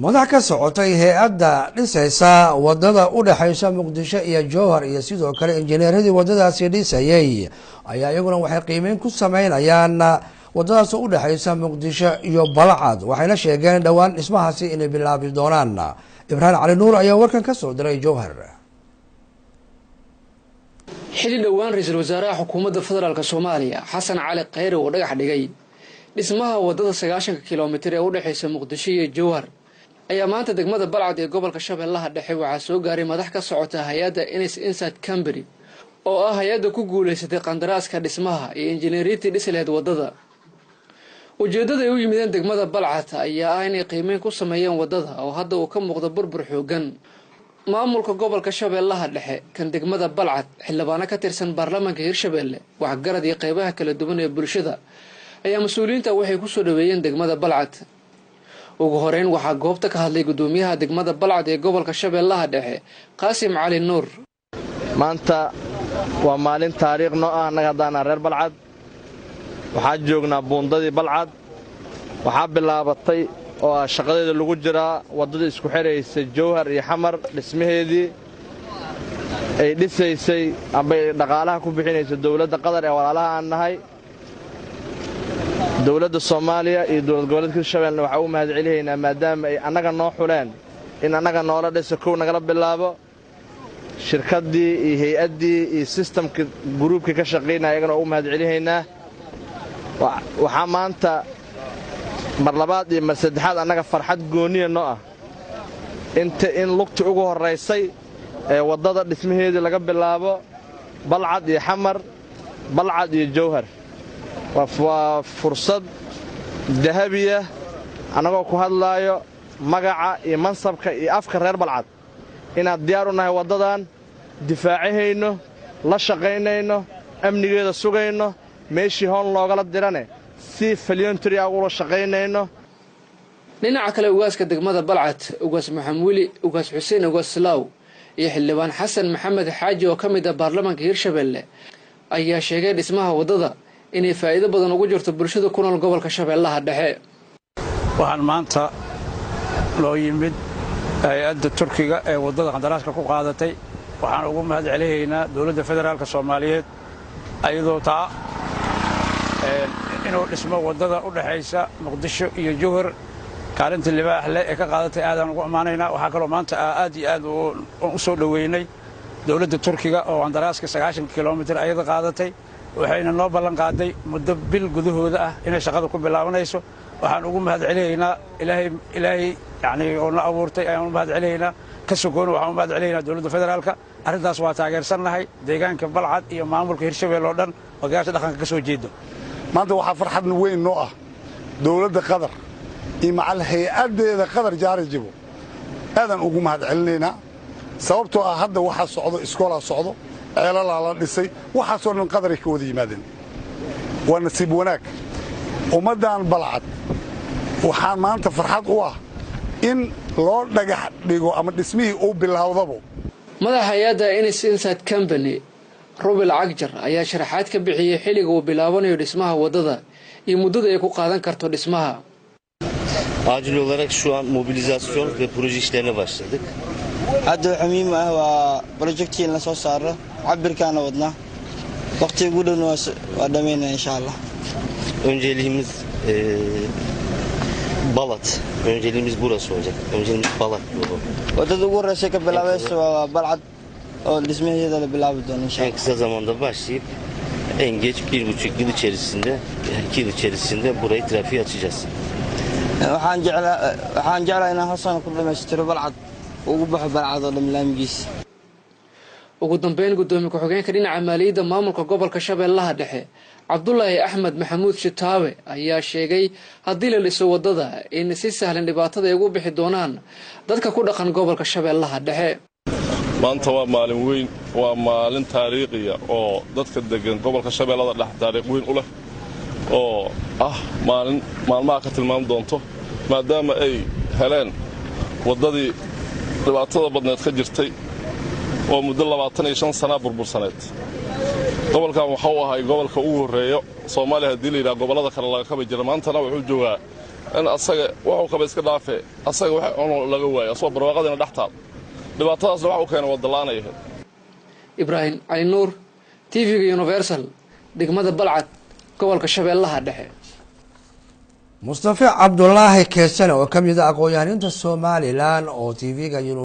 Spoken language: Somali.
Madax ka socotay hay-adda dhisaysa wadada u dhexaysa Muqdisho iyo Jowhar iyo sidoo kale injineeradii wadadaasi dhisayay ayaa iyaguna waxay qiimeyn ku sameynayaan wadadaas u dhexaysa Muqdisho iyo Balcad, waxayna sheegeen dhowaan dhismahaasi inay bilaabi doonaan. Ibraahim Cali Nuur ayaa warkan ka soo diray Jowhar. Xilli dhowaan ra-iisul wasaaraha xukuumadda federaalk Soomaaliya Xasan Cali Khayre uu dhagax dhigay dhismaha wadada 90-ka kilomitir ee u dhexaysa Muqdisho iyo Jowhar ayaa maanta degmada Balcad ee gobolka Shabeellaha Dhexe waxaa soo gaaray madax ka socota hay-adda Ines Inside Company, oo ah hay-adda ku guulaysatay qandaraaska dhismaha iyo injineeriintii dhisi lahayd waddada. Ujeeddada ay u yimideen degmada Balcad ayaa ah inay qiimeyn ku sameeyeen waddada oo hadda uu ka muuqdo burbur xoogan. Maamulka gobolka Shabeellaha Dhexe, kan degmada Balcad, xildhibaano ka tirsan baarlamaanka Hirshabeelle, waxgarad iyo qeybaha kala duwan ee bulshada ayaa mas-uuliyiinta waxay kusoo dhaweeyeen degmada Balcad. Ugu horeyn waxaa goobta ka hadlay guddoomiyaha degmada Balcad ee gobolka Shabeellaha Dhexe, Qaasim Cali Nuur. Maanta waa maalin taariikh noo ah annaga haddaanaa reer Balcad. Waxaa joognaa buundadii Balcad. Waxaa bilaabatay oo ah shaqadeeda lagu jiraa waddada isku xidhaysa Jowhar iyo Xamar, dhismaheedii ay dhisaysay amba ay dhaqaalaha ku bixinaysa dowladda Qatar ee walaalaha aan nahay. Dowladda Soomaaliya iyo dowlad goboleedka Hirshabeellena waxaa ugu mahad celihaynaa maadaama ay annaga noo xuleen in annaga noola dhisa, kow nagala bilaabo. Shirkaddii iyo hay-addii iyo sistamka guruubkii ka shaqaynaya ayagana ugu mahad celihaynaa. Waxaa maanta mar labaad iyo mar saddexaad annaga farxad gooniya noo ah inta in lugti ugu horraysay ee waddada dhismaheedii laga bilaabo Balcad iyo Xamar, Balcad iyo Jowhar. Waa fursad dahabiya. Annagoo ku hadlaayo magaca iyo mansabka iyo afka reer Balcad, inaad diyaar u nahay waddadan, difaacahayno, la shaqaynayno, amnigeeda sugayno, meeshii hoon loogala dirane si voluntary ah ula shaqaynayno. Dhinaca kale, ugaaska degmada Balcad, Ugaas Maxamuuli Ugaas Xuseen Ugaas Slaaw, iyo xildhibaan Xasan Maxamed Xaaji oo ka mid ah baarlamaanka Hirshabeelle ayaa sheegay dhismaha waddada inay faa'iido badan ugu jirto bulshada ku nool gobolka Shabeellaha Dhexe. Waxaan maanta loo yimid hay-adda Turkiga ee waddada qandaraaska ku qaadatay. Waxaan ugu mahad celihaynaa dowladda federaalka Soomaaliyeed ayadoo taa inuu dhismo waddada u dhexaysa Muqdisho iyo Jowhar kaalinta libaax leh ee ka qaadatay aadaan ugu ammaanaynaa. Waxaa kaloo maanta aad iyo aad u soo dhoweynay dowladda Turkiga oo qandaraaska 90 kilomitir ayada qaadatay, waxayna noo ballan qaaday muddo bil gudahooda ah inay shaqada ku bilaabanayso. Waxaan ugu mahad celihaynaa Ilaahay, Ilaahay yacni oo na abuurtay ayaan u mahad celihaynaa. Ka sokoona waxaan u mahad celihaynaa dowladda federaalka. Arrintaas waa taageersannahay deegaanka Balcad iyo maamulka Hirshabelle oo dhan, odayaasha dhaqanka ka soo jeedo. Maanta waxaa farxad weyn noo ah dowladda Qatar iyo macal hay-addeeda Qatar Jaari Jibo. Aadaan ugu mahad celinaynaa, sababtoo ah hadda waxaa socdo iskoolaa socdo, ceelalaa la dhisay, waxaasoo dhan Qadaray ka wada yimaadeen. Waa nasiib wanaag ummaddan Balcad. Waxaan maanta farxad u ah in loo dhagax dhigo ama dhismihii uu bilaawdabo. Madaxa hay-adda Ines Inside Company, Rubil Cagjar, ayaa sharaxaad ka bixiyey xilliga uu bilaabanayo dhismaha waddada iyo muddada ay ku qaadan karto dhismaha. Acil olarak şu an mobilizasyon ve proje işlerine başladık. Hadda waxa muhiim ah waa projectii in la soo saaro, cabirkaana wadnaa, waqtiga ugu dhowna waa dhammaynaa, insha Allah. Önceliğimiz Balat. Önceliğimiz burası olacak. Önceliğimiz Balat yolu. Waddada ugu horreysa ka bilaabaysa waa Balcad oo dhismaheeda la bilaabi doono, insha En Allah. Kısa zamanda başlayıp en geç 1,5 yıl içerisinde, 2 yıl içerisinde burayı trafiğe açacağız. Waxaan jeclaa inaan hal sano ku dhammaystiro Balcad, ugu baxo Balcad oo dhan laamigiisa. Ugu dambeyn, guddoomiye ku-xigeenka dhinaca maaliyadda maamulka gobolka Shabeellaha Dhexe, Cabdulaahi Axmed Maxamuud Shitaawe, ayaa sheegay haddii la dhiso waddada in si sahlan dhibaatada ay ugu bixi doonaan dadka ku dhaqan gobolka Shabeellaha Dhexe. Maanta waa maalin weyn, waa maalin taariikhiya oo dadka degan gobolka Shabeellada Dhexe taariikh weyn u leh, oo ah maalin maalmaha ka tilmaami doonto, maadaama ay heleen waddadii dhibaatada badneed ka jirtay oo muddo 25 sanaa burbursaneed. Gobolkan waxau ahay gobolka ugu horreeyo Soomaaliya haddii la yidhaha gobollada kale laga kabi jira. Maantana wuxuu joogaa In asaga wuxuu kaba iska dhaafee, asaga wax cuno laga waayo, asagoo barwaaqadiina dhex taal. Dhibaatadaasna waxa u keena wadala'aanay ahayd. Ibraahim Cali Nuur, TV-ga Universal, degmada Balcad, gobolka Shabeellaha Dhexe. Mustafe Cabdulaahi Keesane oo ka mid a aqoon-yahaniinta Somalilan oo TV-ga